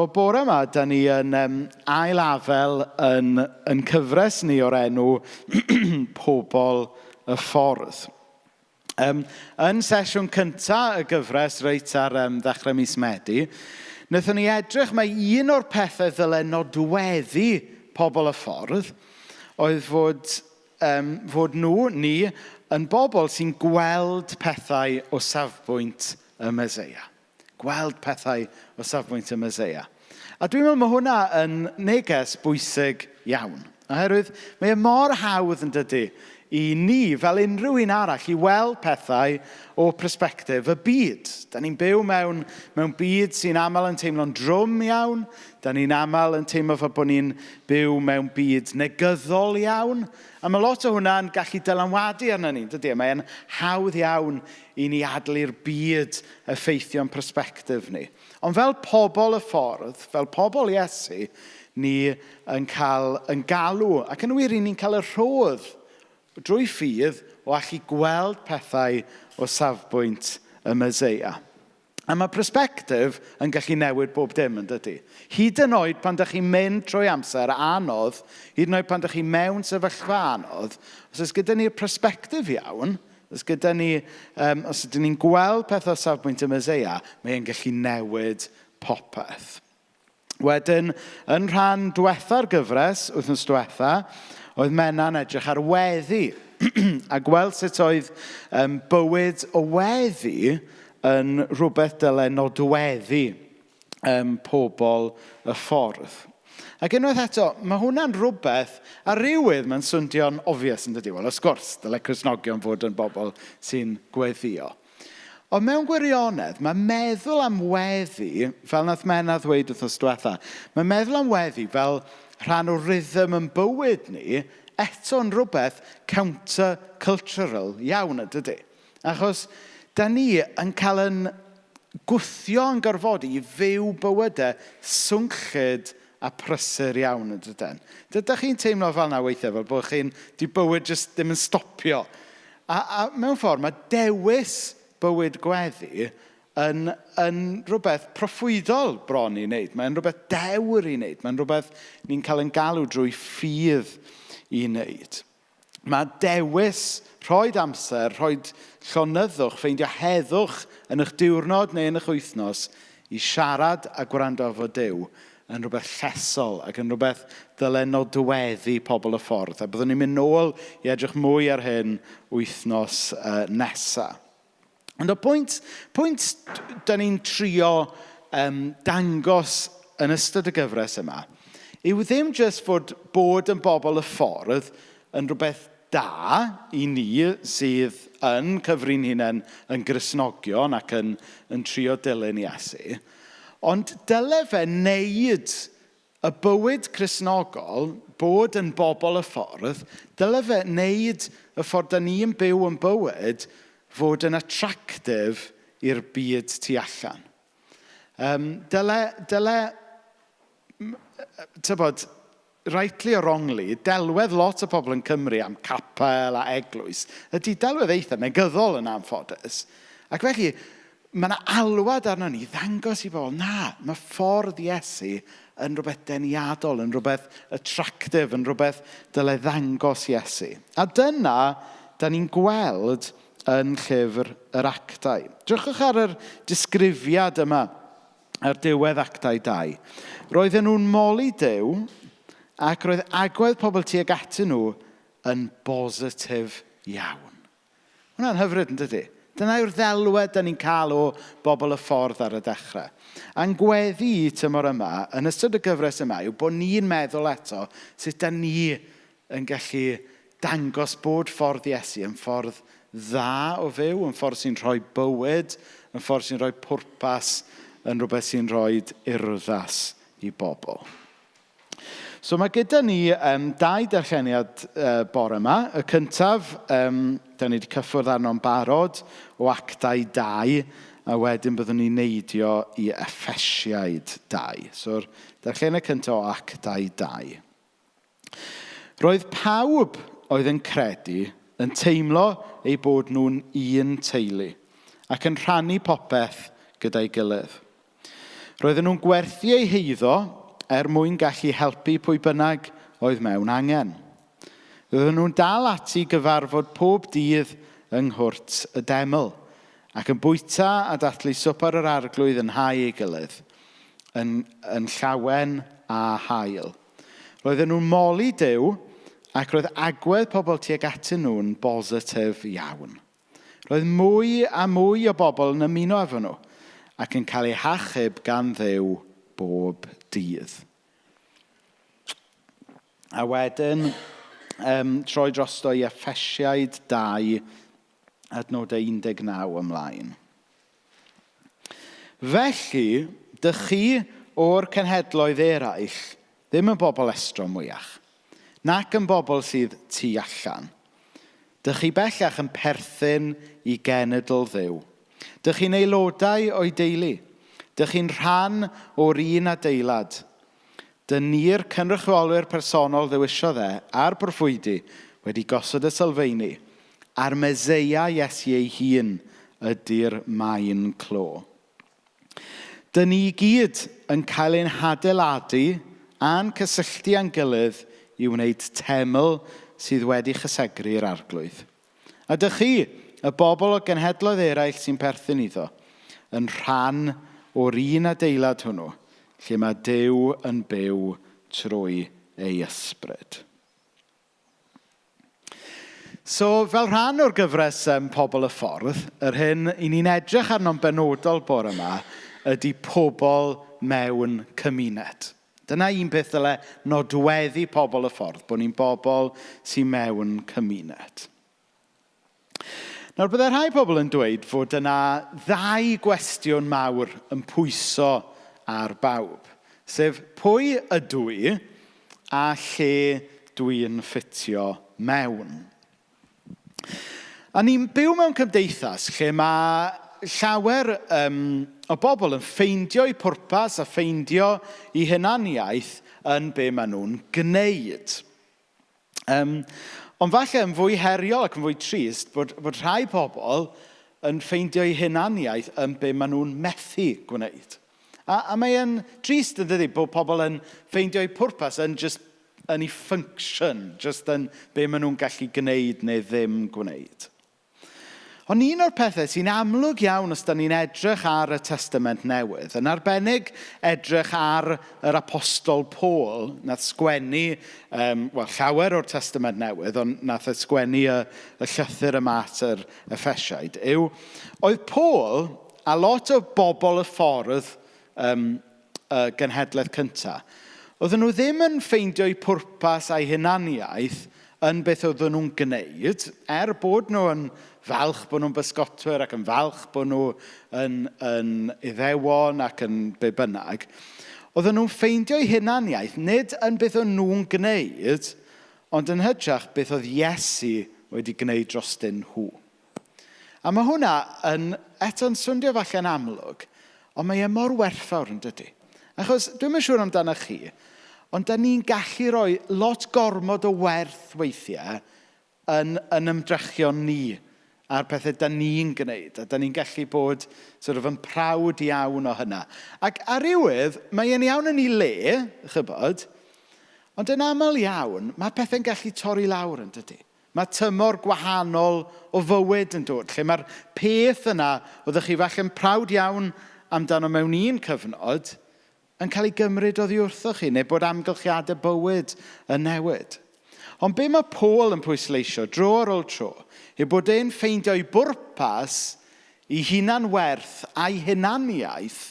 So bore yma, da ni yn ail afel yn cyfres ni o'r enw Pobl y Ffordd. Yn sesiwn cyntaf y gyfres, reit ar ddechrau mis Medi, wnaethon ni edrych mae un o'r pethau ddyle nodweddu Pobl y Ffordd oedd fod nhw, ni, yn bobl sy'n gweld pethau o safbwynt y Meseia. Gweld pethau o safbwynt y Meseia. A dwi'n meddwl mae hwnna yn neges bwysig iawn. Oherwydd mae e mor hawdd yn dydy i ni, fel unrhyw un arall, i weld pethau o persbectif y byd. Da ni'n byw mewn byd sy'n aml yn teimlo'n drwm iawn. Da ni'n aml yn teimlo fel bod ni'n byw mewn byd negyddol iawn. A mae lot o hwnna'n gallu dylanwadu arno ni, dydy? Mae'n hawdd iawn i ni adael i'r byd effeithio'n persbectif ni. Ond fel pobl y ffordd, fel pobl Iesu, ni yn cael yn galw, ac yn wir, i ni'n cael y rhodd drwy ffydd o allu gweld pethau o safbwynt y Meseia. A mae persbectif yn gallu newid bob dim, yn dydy? Hyd yn oed pan dych chi'n mynd trwy amser anodd, hyd yn oed pan dych chi mewn sefyllfa anodd, os oes gyda ni'r persbectif iawn, os gyda ni, os ydyn ni'n gweld pethau o safbwynt y Meseia, mae'n gallu newid popeth. Wedyn, yn rhan diwetha'r gyfres, wythnos diwetha, oedd Menna'n edrych ar weddi a gweld sut oedd bywyd o weddi yn rhywbeth dyle nodweddu pobl y ffordd. Ac unwaith eto, mae hwnna'n rhywbeth, a rhywydd mae'n swndio'n obvious yn dydy. Wel, wrth gwrs, dyle Cristnogion fod yn bobl sy'n gweddio. Ond mewn gwirionedd, mae meddwl am weddi, fel nath Menna ddweud wythnos diwetha, mae meddwl am weddi fel rhan o rhythm yn bywyd ni, eto'n rhywbeth counter-cultural iawn, yn dydy. Achos da ni yn cael yn gwthio yn gorfodi i fyw bywydau swnllyd a prysur iawn yn dydyn. Dydych chi'n teimlo fel yna weithiau, fel bod chi'n, di bywyd jyst ddim yn stopio. A mewn ffordd, mae dewis bywyd gweddi yn rhywbeth proffwydol bron i wneud. Mae'n rhywbeth dewr i wneud. Mae'n rhywbeth ni'n cael yn galw drwy ffydd i wneud. Mae dewis rhoid amser, rhoid llonyddwch, ffeindio heddwch yn eich diwrnod neu yn eich wythnos i siarad a gwrando efo Duw yn rhywbeth llesol ac yn rhywbeth dyle nodweddu pobl y ffordd. A byddwn ni'n mynd nôl i edrych mwy ar hyn wythnos nesa. Ond y pwynt da ni'n trio dangos yn ystod y gyfres yma yw ddim jyst fod bod yn bobl y ffordd yn rhywbeth da i ni sydd yn cyfri'n hunain yn Gristnogion ac yn trio dilyn Iesu, ond dyle fe wneud y bywyd Cristnogol, bod yn bobl y ffordd, dyle fe wneud y ffordd da ni'n byw yn bywyd fod yn attractive i'r byd tu allan. Dyle, tybod, rightly or wrongly, delwedd lot o pobl yn Cymru am capel a eglwys ydy delwedd eitha negyddol yn anffodus. Ac felly, mae yna alwad arno ni ddangos i bobl, na, mae ffordd Iesu yn rhywbeth deniadol, yn rhywbeth attractive, yn rhywbeth dyle ddangos Iesu. A dyna, da ni'n gweld yn llyfr yr Actau. Drychwch ar yr disgrifiad yma ar diwedd Actau 2. Roedden nhw'n moli Duw ac roedd agwedd pobl tuag atyn nhw yn bositif iawn. Hwnna'n hyfryd, yn dydy? Dyna yw'r ddelwedd da ni'n cael o bobl y ffordd ar y dechrau. A'n gweddi i tymor yma, yn ystod y gyfres yma, yw bod ni'n meddwl eto sut da ni yn gallu dangos bod ffordd Iesu yn ffordd dda o fyw, yn ffordd sy'n rhoi bywyd, yn ffordd sy'n rhoi pwrpas, yn rhywbeth sy'n rhoi urddas i bobl. So mae gyda ni dau darlleniad bore yma. Y cyntaf, da ni wedi cyffwrdd arno'n barod o Actau 2, a wedyn byddwn ni'n neidio i Effesiaid 2. So'r darlleniad cyntaf o Actau 2. Roedd pawb oedd yn credu yn teimlo eu bod nhw'n un teulu ac yn rhannu popeth gyda'i gilydd. Roedden nhw'n gwerthu eu heiddo er mwyn gallu helpu pwy bynnag oedd mewn angen. Roedden nhw'n dal ati gyfarfod pob dydd yng nghwrt y deml, ac yn bwyta a dathlu swper yr arglwydd yn nhai ei gilydd, yn, yn llawen a hael. Roedden nhw'n moli Duw, ac roedd agwedd pobl tuag atyn nhw'n bositif iawn. Roedd mwy a mwy o bobl yn ymuno efo nhw ac yn cael eu hachub gan Dduw bob dydd. A wedyn, um, troi drosto i Effesiaid 2, adnodau 19 ymlaen. Felly, dych chi o'r cenhedloedd eraill ddim yn bobl estron mwyach, nac yn bobl sydd tu allan. Dych chi bellach yn perthyn i genedl Dduw. Dych chi'n aelodau o'i deulu. Dych chi'n rhan o'r un adeilad. Dyn ni'r cynrychiolwyr personol ddewisiodd e a'r proffwydi wedi gosod y sylfeini, a'r Meseia Iesu ei hun ydy'r maen clo. Dyn ni i gyd yn cael ein hadeiladu a'n cysylltu â'n gilydd i wneud teml sydd wedi chysegru i'r Arglwydd. A dych chi, y bobl o genhedloedd eraill sy'n perthyn iddo, yn rhan o'r un adeilad hwnnw, lle mae Duw yn byw trwy ei ysbryd. So, fel rhan o'r gyfres um, Pobl y Ffordd, yr hyn i ni'n edrych arno'n benodol bore yma ydy pobl mewn cymuned. Dyna un peth dyle nodweddu pobl y ffordd, bod ni'n bobl sy'n mewn cymuned. Nawr, byddai rhai pobl yn dweud fod yna ddau gwestiwn mawr yn pwyso ar bawb, sef pwy ydw i a lle dwi'n ffitio mewn. A ni'n byw mewn cymdeithas lle mae llawer um, o bobl yn ffeindio eu pwrpas a ffeindio eu hunaniaeth yn be maen nhw'n gwneud. Um, ond falle yn fwy heriol ac yn fwy trist bod, bod rhai pobl yn ffeindio eu hunaniaeth yn be maen nhw'n methu gwneud. A, a mae'n trist yn dydy bod pobl yn ffeindio eu pwrpas yn just yn eu function, just yn be maen nhw'n gallu gwneud neu ddim gwneud. Ond un o'r pethau sy'n amlwg iawn os da ni'n edrych ar y Testament Newydd, yn arbennig edrych ar yr Apostol Paul, nath sgwennu, um, wel, llawer o'r Testament Newydd, ond nath e sgwennu y, y llythyr yma at yr Effesiaid, yw, oedd Paul a lot o bobl y ffordd um, y genhedlaeth cyntaf, oedden nhw ddim yn ffeindio'u pwrpas a'i hunaniaeth yn beth oedden nhw'n gwneud, er bod nhw yn falch bod nhw'n bysgotwyr ac yn falch bod nhw yn, yn iddewon ac yn be bynnag, oedden nhw'n ffeindio'u hunaniaeth nid yn beth o'n nhw'n gwneud, ond yn hytrach beth oedd Iesu wedi gwneud drostyn nhw. A mae hwnna yn, eto'n swndio falle'n amlwg, ond mae e mor werthfawr yn dydy. Achos dwi'm yn siŵr amdano chi, ond da ni'n gallu rhoi lot gormod o werth weithiau yn, yn ymdrechion ni a'r pethau da ni'n gwneud. A da ni'n gallu bod sort of yn proud iawn o hynna. Ac ar rywydd, mae e'n iawn yn ei le, chybod, ond yn aml iawn, mae pethau'n gallu torri lawr yn dydy. Mae tymor gwahanol o fywyd yn dod, lle mae'r peth yna oeddech chi falle'n proud iawn amdano mewn un cyfnod, yn cael ei gymryd oddi wrthoch chi, neu bod amgylchiadau bywyd yn newid. Ond be mae Paul yn pwysleisio dro ar ôl tro, yw bod e'n ffeindio'i bwrpas, ei hunan werth a'i hunaniaeth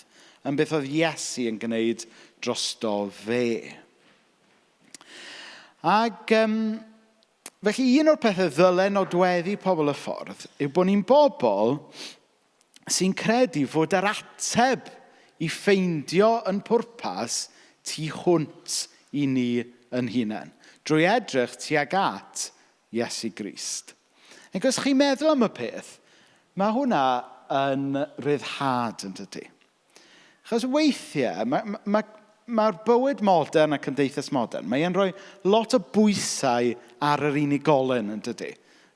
yn beth oedd Iesu yn gwneud drosto fe. Ac um, felly un o'r pethau ddyle nodweddu pobl y ffordd yw bod ni'n bobl sy'n credu fod yr ateb i ffeindio yn pwrpas tu hwnt i ni yn hunain, drwy edrych tuag at Iesu Grist. Ac os chi'n meddwl am y peth, mae hwnna yn ryddhad yn dydy. Achos weithiau, mae'r ma, ma, mae'r bywyd modern a cymdeithas modern, mae e'n rhoi lot o bwysau ar yr unigolyn yn dydy.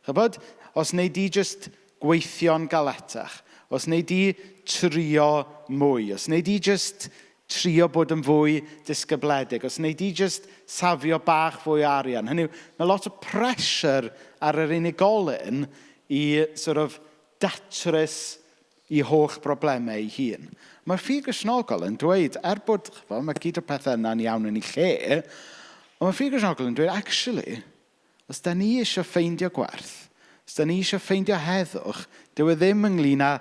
Chybod, os wnei di jyst gweithio'n galetach, os wnei di trio mwy, os wnei di jyst trio bod yn fwy disgybledig, os wnei di jyst safio bach fwy o arian. Hynny yw, mae lot o pressure ar yr unigolyn i sort of datrys i holl broblemau ei hun. Mae'r ffydd Gristnogol yn dweud, er bod, chibod, mae gyd o'r pethau yna'n iawn yn ei lle, ond mae'r ffydd Gristnogol yn dweud, actually, os da ni eisiau ffeindio gwerth, os da ni eisiau ffeindio heddwch, dyw e ddim ynglyn â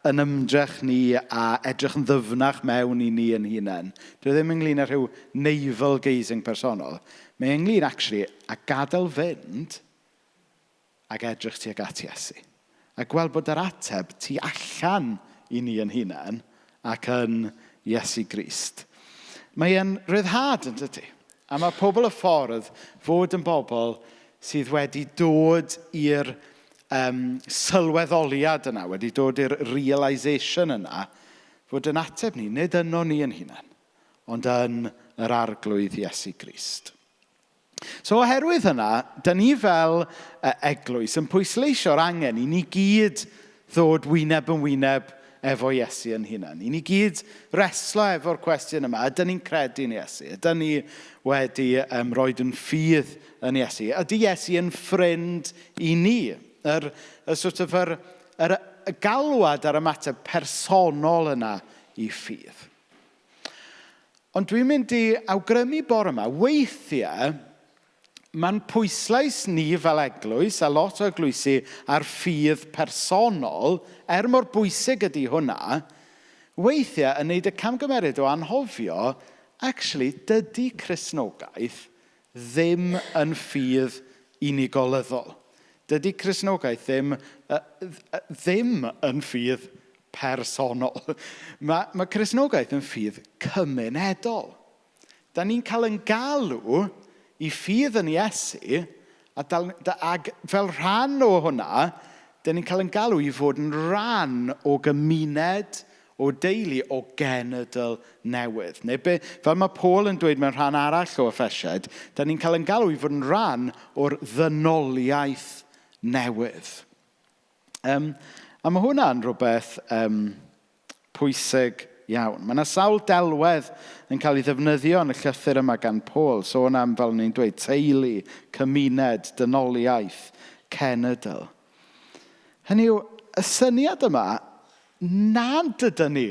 yn ymdrech ni a edrych yn ddyfnach mewn i ni yn hunain. Dyw e ddim ynglyn â rhyw navel gazing personol. Mae ynglyn, actually, â gadael fynd ac edrych tuag at Iesu. A gweld bod yr ateb tu allan i ni yn hunain ac yn Iesu Grist. Mae e'n ryddhad, yn dydy? A mae pobl y ffordd fod yn bobl sydd wedi dod i'r sylweddoliad yna, wedi dod i'r realisation yna, fod yn ateb ni, nid yno ni yn hunain, ond yn yr Arglwydd Iesu Grist. So oherwydd hynna, da ni fel eglwys yn pwysleisio'r angen i ni gyd ddod wyneb yn wyneb efo Iesu yn hunan. I ni gyd reslo efo'r cwestiwn yma. Ydyn ni'n credu yn Iesu? Ydyn ni wedi roed yn ffydd yn Iesu? Ydy Iesu yn ffrind i ni? Yr, y sort of yr, yr, y galwad a'r ymateb personol yna i ffydd. Ond dwi'n mynd i awgrymu bore yma, weithiau, mae'n pwyslais ni fel eglwys, a lot o eglwysi ar ffydd personol, er mor bwysig ydy hwnna, weithiau yn neud y camgymeriad o anghofio, actually, dydy Cristnogaeth ddim yn ffydd unigolyddol. Dydy Cristnogaeth ddim yn ffydd personol. Mae Cristnogaeth yn ffydd cymunedol. Da ni'n cael yn galw i ffydd yn Iesu, a dal, da, ag fel rhan o hwnna, da ni'n cael yn galw i fod yn rhan o gymuned, o deulu, o genedl newydd. Neu be, fel mae Paul yn dweud mewn rhan arall o Effesiaid, da ni'n cael yn galw i fod yn rhan o'r ddynoliaeth newydd. A mae hwnna'n rhywbeth pwysig iawn. Mae yna sawl delwedd yn cael ei ddefnyddio yn y llythyr yma gan Paul. Sôn am, fel ni'n dweud, teulu, cymuned, dynoliaeth, cenedl. Hynny yw, y syniad yma nad ydyn ni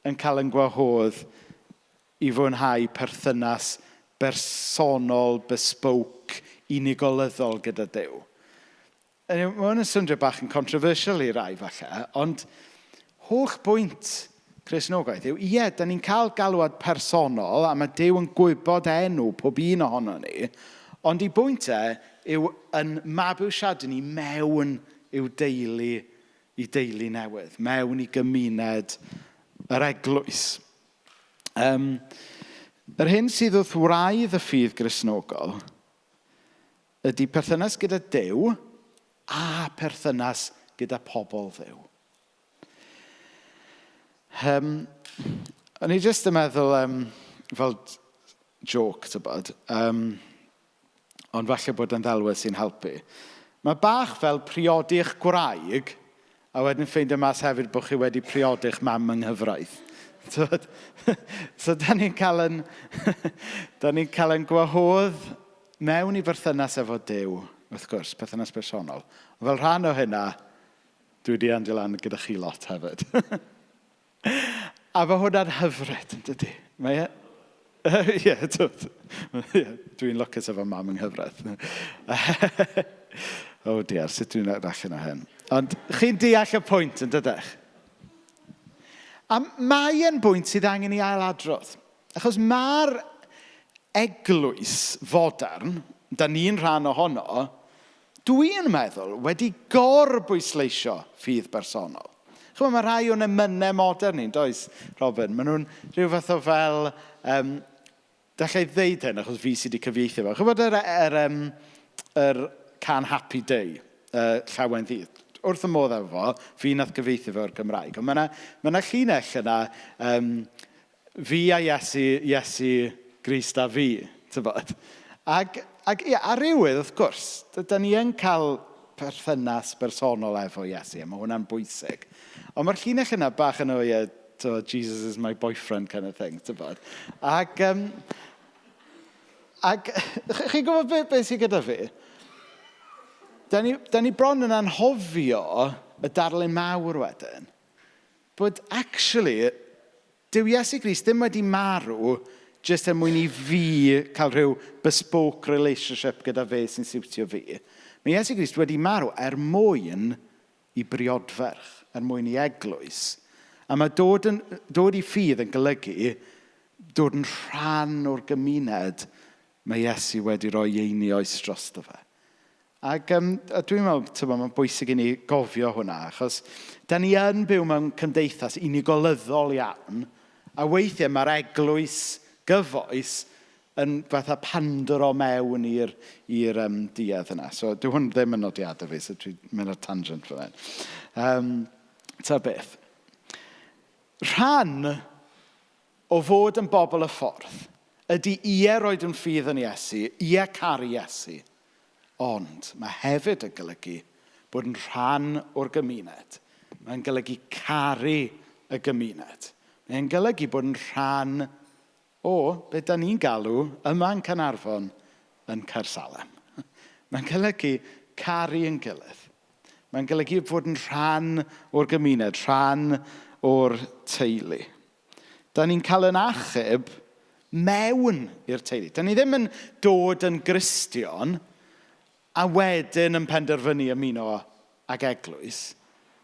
yn cael yn gwahodd i fwynhau perthynas bersonol, bespoke, unigolyddol gyda Duw. Mae hwn yn swndio bach yn controversial i rai falle, ond holl bwynt Cristnogaeth yw, ie, da ni'n cael galwad personol a mae Duw yn gwybod enw pob un ohono ni, ond i bwynt e yw yn mabwysiadu ni mewn i'w deulu, i deulu newydd, mewn i gymuned yr eglwys. Yr hyn sydd wrth wraidd y ffydd Gristnogol ydy perthynas gyda Duw a perthynas gyda pobl Dduw. O'n i jyst yn meddwl, fel joke, tybod, ond falle bod yn ddelwedd sy'n helpu. Mae bach fel priodi eich gwraig, a wedyn ffeindio mas hefyd bod chi wedi priodi eich mam yng nghyfraith. Tybod? So, da ni'n cael yn gwahodd mewn i berthynas efo Duw, wrth gwrs, perthynas personol. Ond fel rhan o hynna, dwi wedi endio lan gyda chi lot hefyd. A mae hwnna'n hyfryd, yn dydy? Mae e... Ie, dwi'n lwcus efo mam yng nghyfraith. Oh dear, sut dwi'n dod allan o hyn? Ond chi'n deall y pwynt, yn dydych? A mae e'n bwynt sydd angen i ailadrodd. Achos mae'r eglwys fodern, da ni'n rhan ohono, dwi'n meddwl wedi gorbwysleisio ffydd bersonol. Chymod, mae rhai o'n emynau modern ni'n does, Robin? Maen nhw'n rhyw fath o fel... Galla i ddeud hyn achos fi sydd wedi cyfieithu fo. Chymod yr cân Happy Day, Llawen Ddydd. Wrth y modd efo fo, fi nath gyfieithu fo o'r Gymraeg. Ond mae 'na llinell yna, fi a Iesu, Iesu Grist a fi, tybod. Ac ie, ar rywydd, wrth gwrs, da ni yn cael perthynas bersonol efo Iesu, a mae hwnna'n bwysig. Ond mae'r llinell yna bach yn o, ie, Tybod, "Jesus is my boyfriend" kind of thing, tybod. Ac chi'n gwybod beth sydd gyda fi? Da ni bron yn anghofio y darlun mawr wedyn. Bod actually, dyw Iesu Grist ddim wedi marw jyst er mwyn i fi cael rhyw bespoke relationship gyda fe sy'n siwtio fi. Mae Iesu Grist wedi marw er mwyn i briodferch, er mwyn i eglwys. A mae dod i ffydd yn golygu dod yn rhan o'r gymuned mae Iesu wedi rhoi einioes drosto fe. Ac a dwi'n meddwl, tyma, mae'n bwysig i ni gofio hwnna, achos da ni yn byw mewn cymdeithas unigolyddol iawn, a weithiau mae'r eglwys gyfoes yn fatha pandro mewn i'r duedd yna. So, dyw hwn ddim yn nodiadau fi, so dwi'n mynd ar tangent fan hyn. Ta beth. Rhan o fod yn bobl y ffordd ydy ie roed yn ffydd yn Iesu, ie caru Iesu, ond mae hefyd yn golygu bod yn rhan o'r gymuned. Mae'n golygu caru y gymuned. Mae'n golygu bod yn rhan o beth da ni'n galw yma yn Caernarfon yn Caersalem. Mae'n golygu caru yn gilydd. Mae'n golygu fod yn rhan o'r gymuned, rhan o'r teulu. Da ni'n cael yn achub mewn i'r teulu. Da ni ddim yn dod yn Gristion a wedyn yn penderfynu ymuno ag eglwys.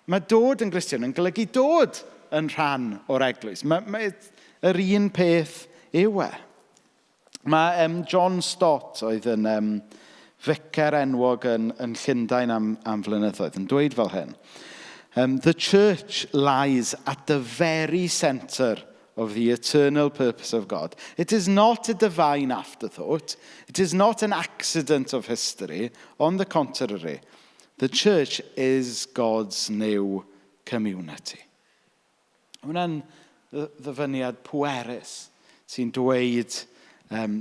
Mae dod yn Gristion yn golygu dod yn rhan o'r eglwys. Mae yr un peth yw e. Mae John Stott oedd yn ficer enwog yn Llundain am flynyddoedd yn dweud fel hyn. "The church lies at the very centre of the eternal purpose of God. It is not a divine afterthought. It is not an accident of history. On the contrary, the church is God's new community." Hwna'n ddyfyniad pwerus sy'n dweud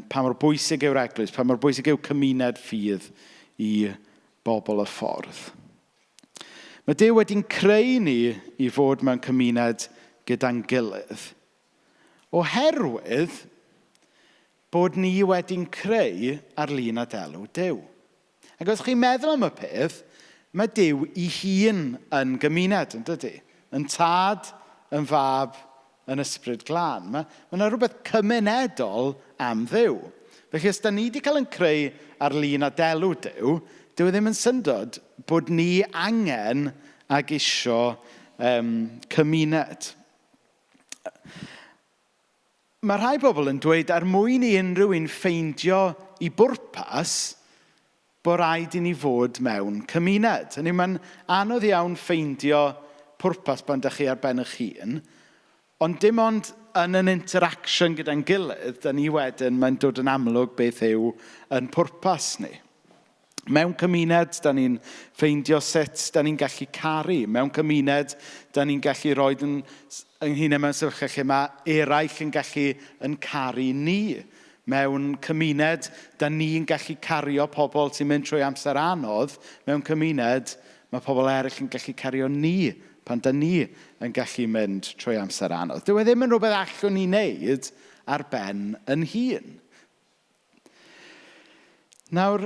pa mor bwysig yw'r eglwys, pa mor bwysig yw cymuned ffydd i bobl y ffordd. Mae Duw wedi'n creu ni i fod mewn cymuned gyda'n gilydd. Oherwydd bod ni wedi'n creu ar lun a delw Duw. Ac os chi'n meddwl am y peth, mae Duw ei hun yn gymuned, yn dydy? Yn Tad, yn Fab, yn Ysbryd Glân. Mae yna rhywbeth cymunedol am Dduw. Felly, os da ni wedi cael yn creu ar lun a delw Duw, dyw e ddim yn syndod bod ni angen ag isio cymuned. Mae rhai bobl yn dweud er mwyn i unrhyw un ffeindio i bwrpas, bod rhaid i ni fod mewn cymuned. Hynny, mae'n anodd iawn ffeindio pwrpas pan ydych chi ar ben eich hun, ond dim ond yn yn interaction gyda'n gilydd, da ni wedyn, mae'n dod yn amlwg beth yw yn pwrpas ni. Mewn cymuned, da ni'n ffeindio sut da ni'n gallu caru. Mewn cymuned, da ni'n gallu rhoi yn hunain mewn sefyllfa lle mae eraill yn gallu yn caru ni. Mewn cymuned, da ni'n gallu cario pobl sy'n mynd trwy amser anodd. Mewn cymuned, mae pobl eraill yn gallu cario ni pan da ni yn gallu mynd trwy amser anodd. Dyw e ddim yn rhywbeth allwn ni wneud ar ben yn hun. Nawr,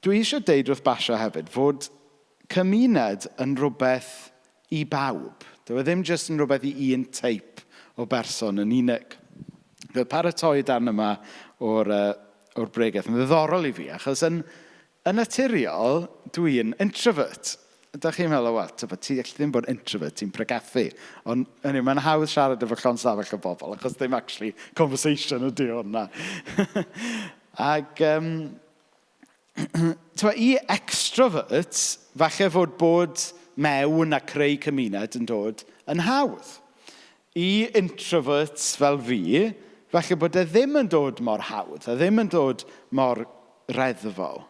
dwi eisiau deud wrth basio hefyd fod cymuned yn rhywbeth i bawb. Dyw e ddim jyst yn rhywbeth i un teip o berson yn unig. Fe paratoi darn yma o'r bregaeth yn ddiddorol i fi, achos yn naturiol, dwi'n introvert. Ydych chi'n meddwl, "Wel, tyba, ti allu ddim bod introvert, ti'n pregethu." Ond hynny, mae'n hawdd siarad efo llond stafell o bobl, achos ddim actually conversation ydy hwnna. Ac tyba, i extroverts, falle fod bod mewn a creu cymuned yn dod yn hawdd. I introverts fel fi, falle bod e ddim yn dod mor hawdd, a ddim yn dod mor reddfol.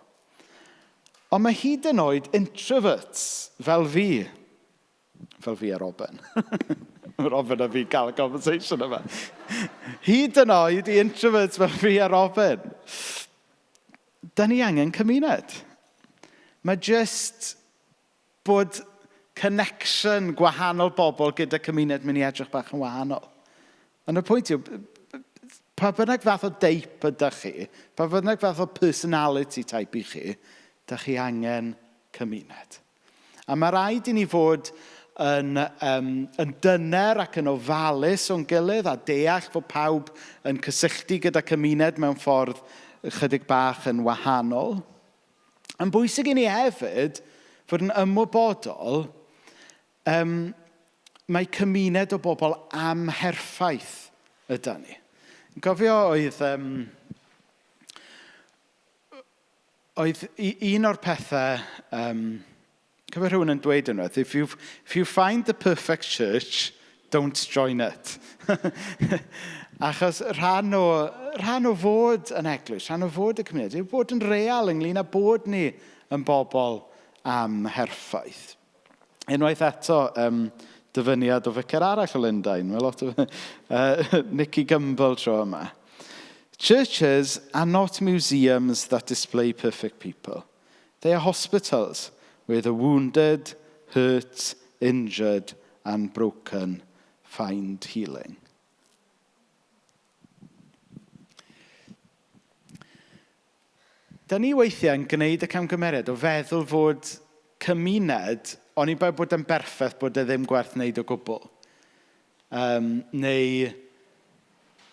Ond mae hyd yn oed introverts fel fi a Robin. Robin a fi gael y conversation yma. Hyd yn oed i introverts fel fi a Robin, da ni angen cymuned. Mae jyst bod connection gwahanol bobl gyda cymuned mynd i edrych bach yn wahanol. Ond y pwynt yw, pa bynnag fath o deip ydych chi, pa bynnag fath o personality type i chi, dych chi angen cymuned. A mae rhaid i ni fod yn dyner ac yn ofalus o'n gilydd a deall fod pawb yn cysylltu gyda cymuned mewn ffordd ychydig bach yn wahanol. Yn bwysig i ni hefyd fod yn ymwybodol mae cymuned o bobl amherffaith yda ni. Gofio oedd un o'r pethau. Cofio rhywun yn dweud unwaith, "If you find the perfect church, don't join it." Achos rhan o fod yn eglwys, rhan o fod y cymuned, yw bod yn real ynglyn â bod ni yn bobl amherffaith. Unwaith eto, dyfyniad o ficer arall o Lundain. Mae lot o Nicky Gumbel tro yma. "Churches are not museums that display perfect people. They are hospitals where the wounded, hurt, injured and broken find healing." Da ni weithiau yn gwneud y camgymeriad o feddwl fod cymuned, oni bai bod yn berffaith, bod e ddim gwerth wneud o gwbl.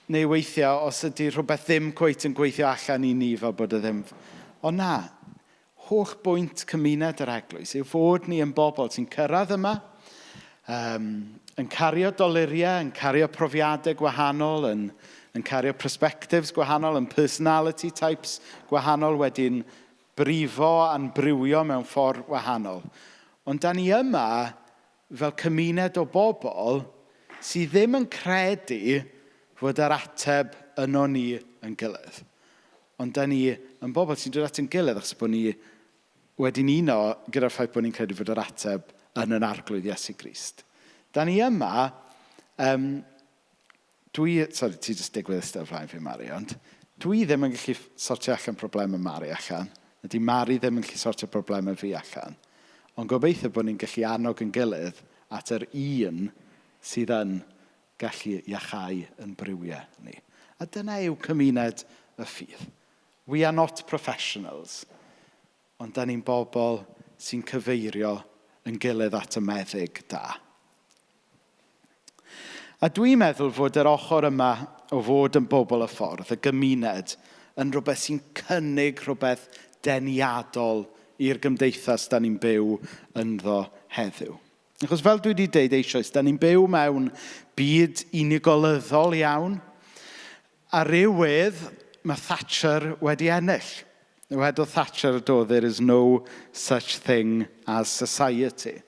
Neu weithiau, os ydy rhywbeth ddim cweit yn gweithio allan i ni fel bod e ddim. Ond na, holl bwynt cymuned yr eglwys yw fod ni yn bobl sy'n cyrraedd yma, yn cario doluriau, yn cario profiadau gwahanol, yn cario perspectives gwahanol, yn personality types gwahanol wedi'n brifo a'n briwio mewn ffordd wahanol. Ond da ni yma fel cymuned o bobl sydd ddim yn credu fod yr ateb yno ni yn gilydd. Ond da ni yn bobl sy'n dod at yn gilydd achos bod ni wedi'n uno gyda'r ffaith bod ni'n credu fod yr ateb yn yn Arglwydd Iesu Grist. Da ni yma, dwi, sorry, ti jyst digwydd eistedd o flaen fi, Mari, ond dwi ddim yn gallu sortio allan problemau Mari allan. Ydy Mari ddim yn gallu sortio problemau fi allan. Ond gobeithio bod ni'n gallu annog yn gilydd at yr un sydd yn gallu iachau yn briwiau ni. A dyna yw cymuned y ffydd. We are not professionals, ond da ni'n bobl sy'n cyfeirio yn gilydd at y meddyg da. A dwi'n meddwl fod yr ochr yma o fod yn bobl y ffordd, y gymuned, yn rhywbeth sy'n cynnig rhywbeth deniadol i'r gymdeithas da ni'n byw ynddo heddiw. Achos fel dwi wedi deud eisoes, da ni'n byw mewn byd unigolyddol iawn, a rhyw wedd mae Thatcher wedi ennill. Wedodd Thatcher do, "There is no such thing as society."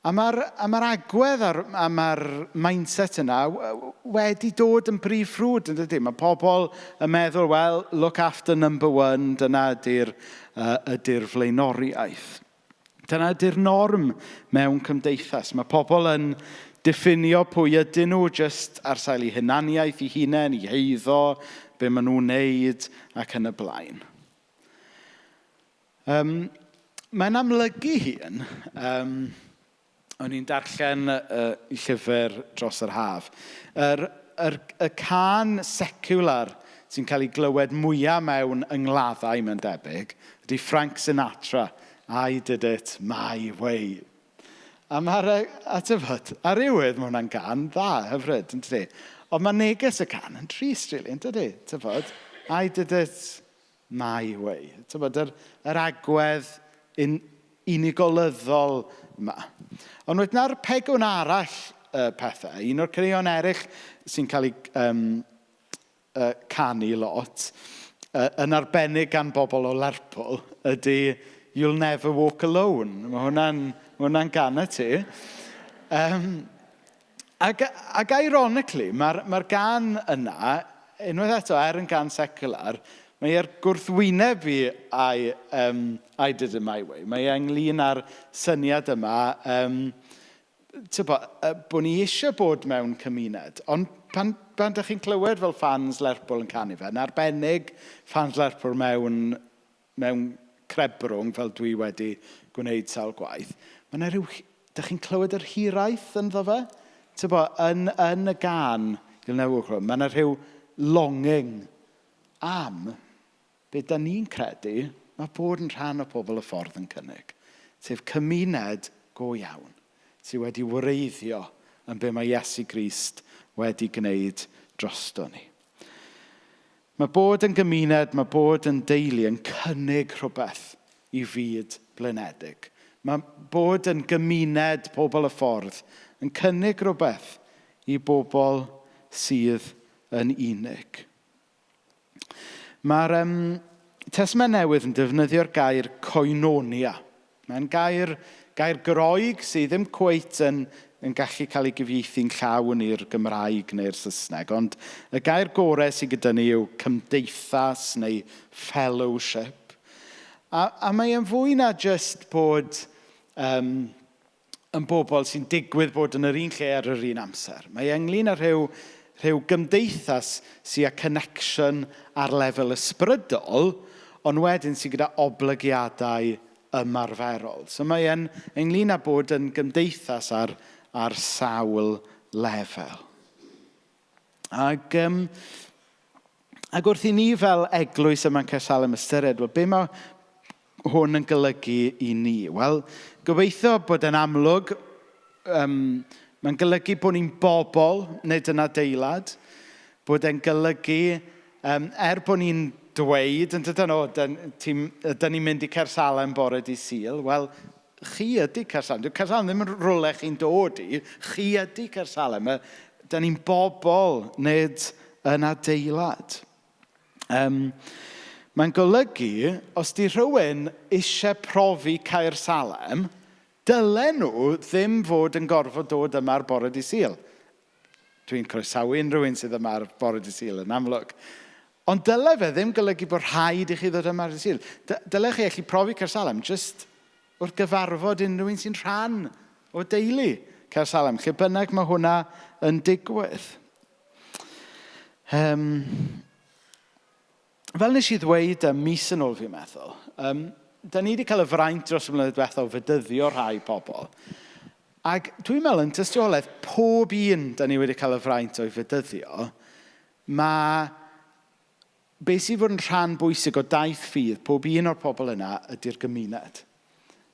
A mae'r agwedd a mae'r mindset yna wedi dod yn brif ffrwd, yn dydy? Mae pobl yn meddwl, well, look after number one, dyna ydy'r flaenoriaeth. Dyna ydy'r norm mewn cymdeithas. Mae pobl yn diffinio pwy ydyn nhw jyst ar sail eu hunaniaeth, eu hunain, eu heiddo, be maen nhw'n neud ac yn y blaen. Mae'n amlygu hun, o'n i'n darllen llyfr dros yr haf, y cân secular sy'n cael ei glywed mwyaf mewn yngladdau mewn debyg ydy Frank Sinatra, "I Did It My Way". A tyfod, ar rywydd mae hwnna'n gân dda, hyfryd, yn dydy? Ond mae neges y gân yn trist, really, yn dydy? Tyfod, "I did it my way". Tyfod, yr agwedd unigolyddol yma. Ond wedyn ar pegwn arall pethau, un o'r caneuon eraill sy'n cael ei canu lot, yn arbennig gan bobl o Lerpwl, ydy "You'll Never Walk Alone". Mae hwnna'n gân i ti. Ac ironically, mae'r gân yna, unwaith eto, er yn gân secular, mae e'r gwrthwyneb i "I Did It My Way". Mae e ynglyn â'r syniad yma, tybo, bod ni eisiau bod mewn cymuned, ond pan ydych chi'n clywed fel fans Lerpwl yn canu fe, yn arbennig fans Lerpwl mewn crebrwng, fel dwi wedi gwneud sawl gwaith, mae yna rhyw Dych chi'n clywed yr hiraeth ynddo fe? Tybo, yn, yn y gan, You'll Never Walk Alone, mae yna rhyw longing am be da ni'n credu mae bod yn rhan o pobl y ffordd yn cynnig. Sef cymuned go iawn sydd wedi wreiddio yn be mae Iesu Grist wedi gwneud drosto ni. Mae bod yn gymuned, mae bod yn deulu yn cynnig rhywbeth i fyd blinedig. Mae bod yn gymuned pobl y ffordd yn cynnig rhywbeth i bobl sydd yn unig. Mae'r um, Testament Newydd yn defnyddio'r gair koinonia. Mae'n gair, gair Groeg sydd ddim cweit yn, yn gallu cael ei gyfieithu'n llawn i'r Gymraeg neu'r Saesneg, ond y gair gorau sydd gyda ni yw cymdeithas neu fellowship. A, a mae e'n fwy na jyst bod um, yn bobl sy'n digwydd bod yn yr un lle ar yr un amser. Mae ynglyn â rhyw, rhyw gymdeithas sydd â connection ar lefel ysbrydol, ond wedyn sydd gyda oblygiadau ymarferol. So mae e'n ynglyn â bod yn gymdeithas ar, ar sawl lefel. Ac, um, ac wrth i ni fel eglwys yma'n Caersalem ystyried, wel, be mae hwn yn golygu i ni? Wel, gobeithio bod e'n amlwg, um, mae'n golygu bod ni'n bobl, nid yn adeilad, bod e'n golygu, um, er bod ni'n dweud, yn dydyn, o, dyn, dyn ni'n mynd i Caersalem bore di Sul, wel, chi ydy Caersalem. Dyw Caersalem ddim yn rhywle chi'n dod i, chi ydy Caersalem. Dyn ni'n bobl, nid yn adeilad. Um, mae'n golygu, os di rhywun eisiau profi Caersalem, dylen nhw ddim fod yn gorfod dod yma ar bore di Sul. Dwi'n croesawu unrhyw un sydd yma ar bore di Sul yn amlwg. Ond dyle fe ddim golygu bod rhaid i chi ddod yma ar y Sul. Dyle chi allu profi Caersalem jyst wrth gyfarfod unrhyw un sy'n rhan o deulu Caersalem, lle bynnag mae hwnna yn digwydd. Um, fel nes i ddweud ym mis yn ôl fi'n meddwl, um, da ni wedi cael y fraint dros y blynyddoedd diwethaf o fedyddio rhai pobl. Ac dwi'n meddwl yn tystiolaeth pob un da ni wedi cael y fraint o'i fedyddio, mae beth sydd fod yn rhan bwysig o daith ffydd pob un o'r pobl yna ydy'r gymuned.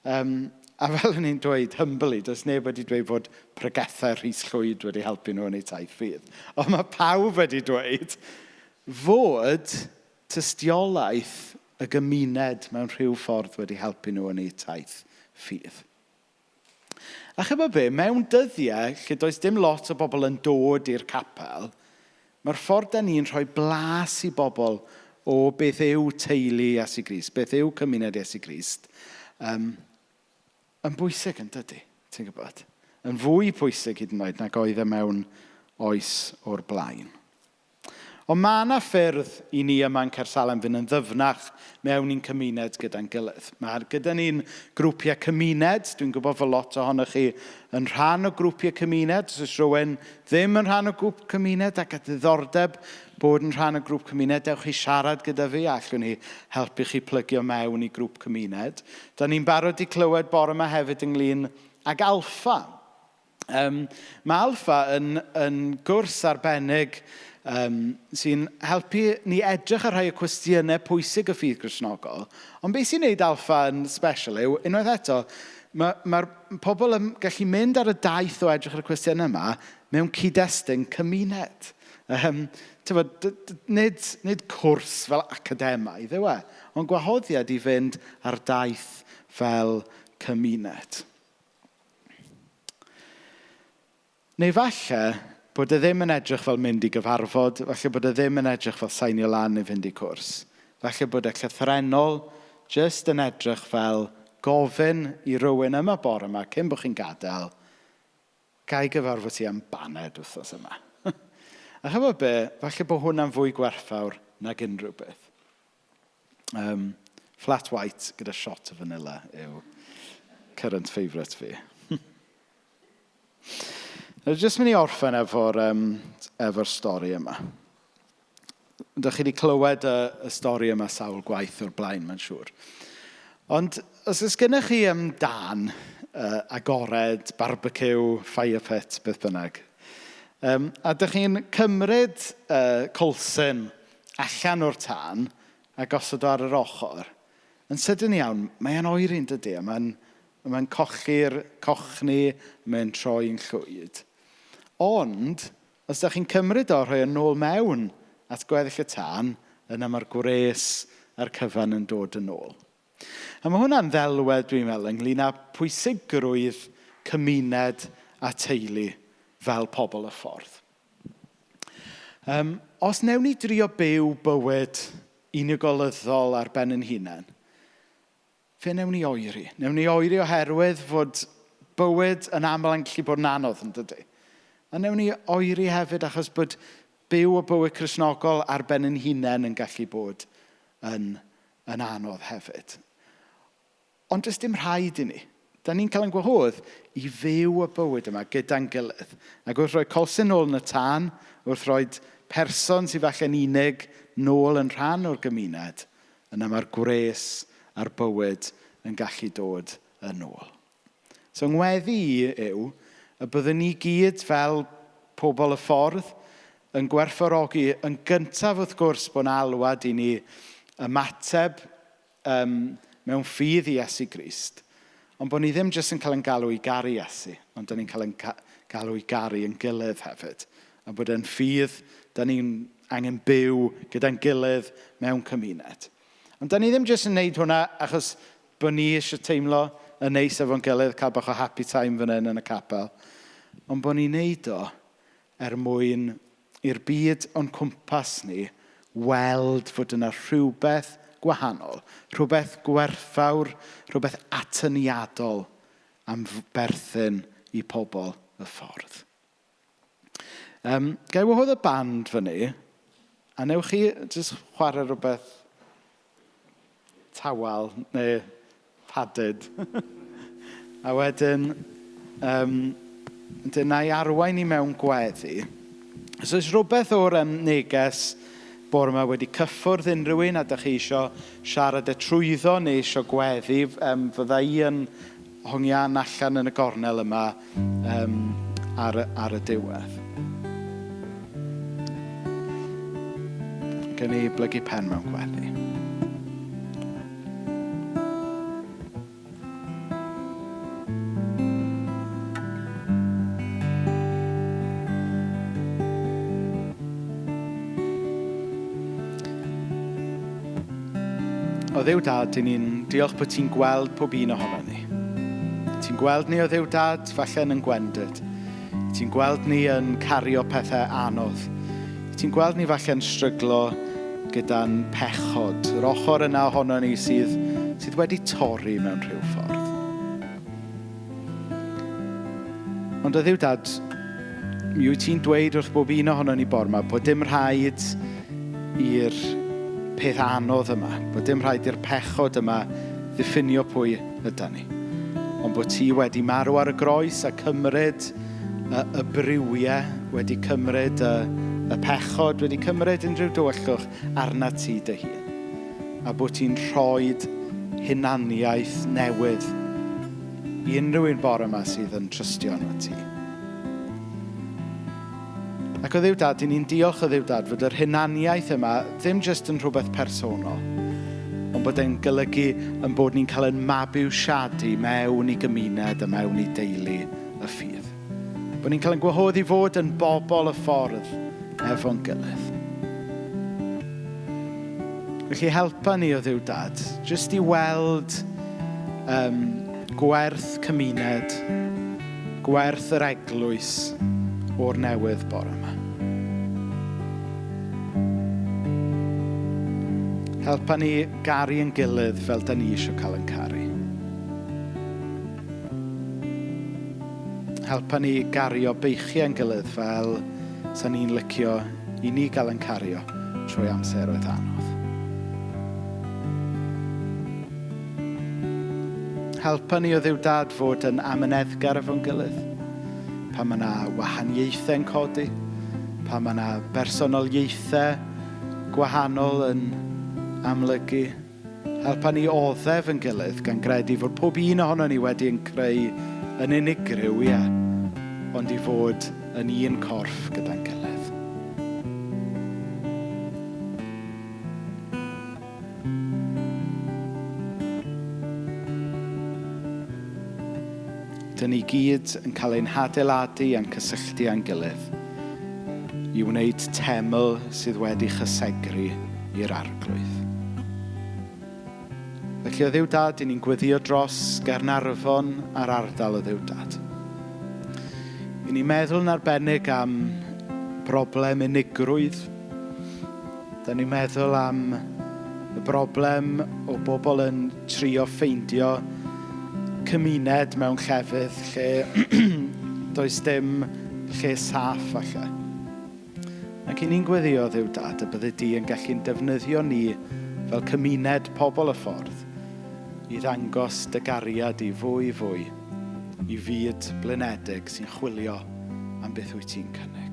Um, a fel o'n i'n dweud, humbly, does neb wedi dweud fod pregethau Rhys Llwyd wedi helpu nhw yn eu taith ffydd. Ond mae pawb wedi dweud fod tystiolaeth y gymuned mewn rhyw ffordd wedi helpu nhw yn eu taith ffydd. A chybod be, mewn dyddiau lle does dim lot o bobl yn dod i'r capel, mae'r ffordd da ni'n rhoi blas i bobl o beth yw teulu Iesu Grist, beth yw cymuned Iesu Grist, um, yn bwysig yn dydy, ti'n gwybod? Yn fwy pwysig hyd yn oed nag oedd e mewn oes o'r blaen. Ond mae yna ffyrdd i ni yma yn Caersalem fynd yn ddyfnach mewn i'n cymuned gyda'n gilydd. Mae gyda ni'n grwpiau cymuned. Dwi'n gwybod fod lot ohonoch chi yn rhan o grwpiau cymuned. Os oes rhywun ddim yn rhan o grŵp cymuned ac â diddordeb bod yn rhan o grŵp cymuned, dewch i siarad gyda fi a allwn ni helpu chi plygio mewn i grŵp cymuned. Da ni'n barod i clywed bore yma hefyd ynglyn ag Alpha. Um, mae Alpha yn, yn gwrs arbennig um, sy'n helpu ni edrych ar rhai o cwestiynau pwysig y ffydd Gristnogol. Ond beth sy'n neud Alpha yn special yw, unwaith eto, mae'r ma pobl yn gallu mynd ar y daith o edrych ar y cwestiynau yma mewn cyd-destun cymuned. Um, tyfod, nid, nid cwrs fel academaidd yw e, ond gwahoddiad i fynd ar daith fel cymuned. Neu falle bod e ddim yn edrych fel mynd i gyfarfod, falle bod e ddim yn edrych fel sainio lan neu fynd i cwrs. Falle bod e llythrennol jyst yn edrych fel gofyn i rywun yma bore yma cyn bod chi'n gadael, ga i gyfarfod ti am baned wythnos yma. A chybod be, falle bod hwnna'n fwy gwerthfawr nag unrhyw beth. Um, flat white gyda shot o vanilla yw current favourite fi. Nawr, jyst mynd i orffen efo'r um, efo stori yma. Dych chi wedi clywed y, y stori yma sawl gwaith o'r blaen, mae'n siŵr. Ond os oes gennych chi um, dan agored, barbecue, fire pit, beth bynnag. A dych chi'n cymryd colsyn allan o'r tân a gosod o ar yr ochr, yn sydyn iawn, mae e'n oeri'n dydy, a mae'n colli'r cochni, mae'n troi'n llwyd. Ond, os ydych chi'n cymryd o, rhoi yn ôl mewn at gweddill y tân, yna mae'r gwres a'r cyfan yn dod yn ôl. A mae hwnna'n ddelwedd, dwi'n meddwl, ynglyn â pwysigrwydd cymuned a teulu fel pobl y ffordd. Os newn ni drio byw bywyd unigolyddol ar ben ein hunain, fe newn ni oeri. Newn ni oeri oherwydd fod bywyd yn aml yn gallu bod yn anodd, yn dydy? A newn ni oeri hefyd achos bod byw y bywyd Cristnogol ar ben ein hunain yn gallu bod yn anodd hefyd. Ond does dim rhaid i ni. Da ni'n cael ein gwahodd i fyw y bywyd yma gyda'n gilydd. Ac wrth roi colsyn nôl yn y tân, wrth roi person sydd falle'n unig nôl yn rhan o'r gymuned, yna mae'r gwres a'r bywyd yn gallu dod yn ôl. So ngweddi i yw y byddwn ni gyd fel pobl y ffordd yn gwerthfawrogi yn gyntaf wrth gwrs bod 'na alwad i ni ymateb mewn ffydd i Iesu Grist, ond bod ni ddim jyst yn cael ein galw i garu Iesu, ond dan ni'n cael ein galw i garu ein gilydd hefyd. A bod e'n ffydd, dan ni'n angen byw gyda'n gilydd mewn cymuned. Ond dan ni ddim jyst yn neud hwnna achos bod ni eisiau teimlo yn neis efo'n gilydd, cael bach o happy time fan hyn yn y capel. Ond bod ni'n neud o er mwyn i'r byd o'n cwmpas ni weld fod yna rhywbeth gwahanol, rhywbeth gwerthfawr, rhywbeth atyniadol am berthyn i pobl y ffordd. Ga i wahodd y band fyny, a newch chi jyst chwarae rhywbeth tawel neu padded. A wedyn, na i arwain i mewn gweddi. Os oes rhywbeth o'r neges bore yma wedi cyffwrdd unrhyw un a dach chi isio siarad e trwyddo neu isio gweddi, fydda i yn hongian allan yn y gornel yma ar y diwedd. Gen i blygu pen mewn gweddi. O Dduw Dad, dyn ni'n diolch bod ti'n gweld pob un ohono ni. Ti'n gweld ni o Dduw Dad, falle yn gwendid. Ti'n gweld ni yn cario pethau anodd. Ti'n gweld ni falle yn stryglo gyda'n pechod. Yr ochr yna ohono ni sydd wedi torri mewn rhyw ffordd. Ond o Dduw Dad, mi wyt ti'n dweud wrth bob un ohono ni bore 'ma bod dim rhaid i'r peth anodd yma, bod dim rhaid i'r pechod yma ddiffinio pwy ydan ni. Ond bod ti wedi marw ar y groes a cymryd y briwiau, wedi cymryd y pechod, wedi cymryd unrhyw dywyllwch arna ti dy hun. A bod ti'n rhoi hunaniaeth newydd i unrhyw un bore yma sydd yn trystio arno ti. Ac o Dduw Dad, dyn ni'n diolch o Dduw Dad fod yr hunaniaeth yma ddim jyst yn rhywbeth personol, ond bod e'n golygu yn bod ni'n cael ein mabwysiadu mewn i gymuned a mewn i deulu y ffydd. Bod ni'n cael ein gwahodd i fod yn bobl y ffordd efo'n gilydd. Felly helpa ni o Dduw Dad, jyst i weld gwerth cymuned, gwerth yr eglwys o'r newydd bore yma. Helpa ni garu ein gilydd fel da ni eisiau cael ein caru. Helpa ni gario beichiau ein gilydd fel sa ni'n licio i ni gael ein cario trwy amseroedd anodd. Helpa ni o Dduw Dad fod yn amyneddgar efo'n gilydd, pan mae yna wahaniaethau'n codi, pan mae yna bersonoliaethau gwahanol yn amlygu. Helpa ni oddef yn gilydd gan gredu fod pob un ohono ni wedi yn creu yn unigryw, ie, ond i fod yn un corff gyda'n gilydd. Dyn ni gyd yn cael ein hadeiladu a'n cysylltu â'n gilydd i wneud teml sydd wedi chysegru i'r Arglwydd. Felly, o Dduw Dad, i ni'n gweddio dros Gaernarfon a'r ardal o Dduw Dad. I ni'n meddwl yn arbennig am broblem unigrwydd. Da ni'n meddwl am y broblem o bobl yn trio ffeindio cymuned mewn llefydd lle does dim lle saff falle. Ac i ni'n gweddio Dduw Dad y bydde di yn gallu'n defnyddio ni fel cymuned pobl y ffordd i ddangos dy gariad i fwy fwy i fyd blinedig sy'n chwilio am beth wyt ti'n cynnig.